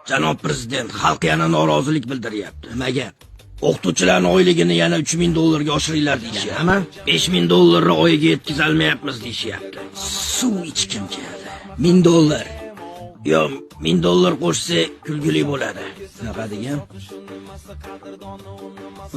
Janob prezident, xalq yana norozilik bildiryapti. Nima gap? O'qituvchilarning oyligini yana 3000 dollarga oshiringlar deyishyapti. 5000 dollarni oyiga yetkazolmayapmiz deyishyapti. Suv ichkim keldi. 1000 dollar. Yo, 1000 dollar qo'shsa kulgili bo'ladi. Shunaqa degan.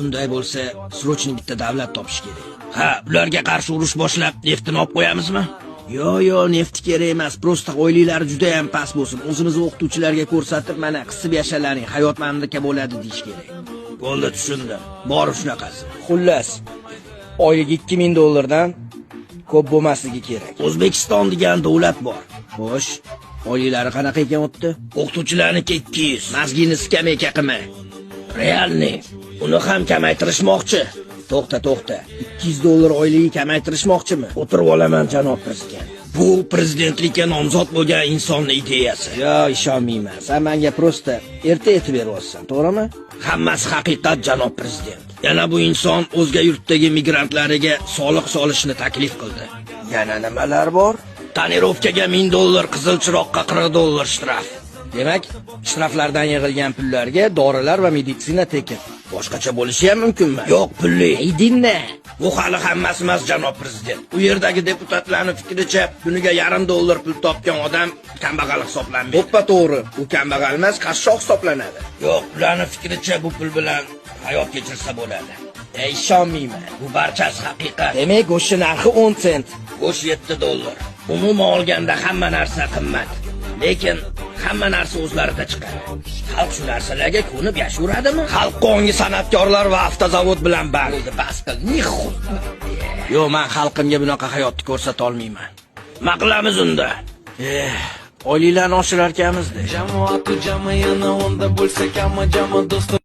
Unday bo'lsa, срочно bitta davlat topish kerak. Ha, ularga qarshi urush boshlab, neftini olib qo'yamizmi? Yo, nefti kerak emas. Просто oyliklari juda ham past bo'lsin. O'zimiz o'qituvchilarga ko'rsatib, mana qisib yashalaring, hayot manimdaka bo'ladi deyish kerak. Bo'ldi, tushundim. Bor shunaqasi. Xullas, oylik 2000 dollardan ko'p bo'lmasligi kerak. O'zbekiston degan davlat bor. Xo'sh, oyliklari qanaqa ekan o'tdi? O'qituvchilarniki 200. Мозги ni skameyka qilma. Реальный. Uni ham kamaytirishmoqchi. To'xta, to'xta. 200 dollar oyligi kamaytirishmoqchimi? O'tirib olaman, janob prezident. Bu prezidentlikka nomzod bo'lgan insonning ideyasi. Yo, ishonmayman. Sen menga просто erta aytib beryapsan, to'g'rimi? Hammasi haqiqat, janob prezident. Yana bu inson o'zga yurtdagi migrantlariga soliq solishni taklif qildi. Yana nimalar bor? Тонировка ga 1000 dollar, qizil chiroqqa 40 dollar shtraf. Demak, shtraflardan yig'ilgan pullarga dorilar va meditsina tekin. Boshqacha bo'lishi ham mumkinmi? Yo'q, pulli. Aydinna. Bu hali hammasi emas, janob prezident. U yerdagi deputatlarning fikricha, kuniga yarim dollar pul topgan odam kambag'al hisoblanmaydi. To'ppa to'g'ri. U kambag'al emas, qashshoq hisoblanadi. Yo'q, ularning fikricha bu pul bilan hayot kechirsa bo'ladi. E, ishonmayman. Bu barchasi haqiqat. Demak, go'shtni narxi 10 sent. Go'sht 7 dollar. Umuman olganda hamma narsa qimmat. Lekin hamma narsa o'zlarida chiqadi. Xalq shu narsalarga ko'nib yashayveradimi? Xalq ongi san'atkorlar va avtozavod bilan band. Bo'ldi, bas qil. Нихуй. Yo'q, men xalqimga bunaqa hayotni ko'rsata olmayman. Nima qilamiz unda? Eh, oyliklarni oshirarkanmiz-da. Jamoatu jami yana onda bo'lsa kami jama do'stim.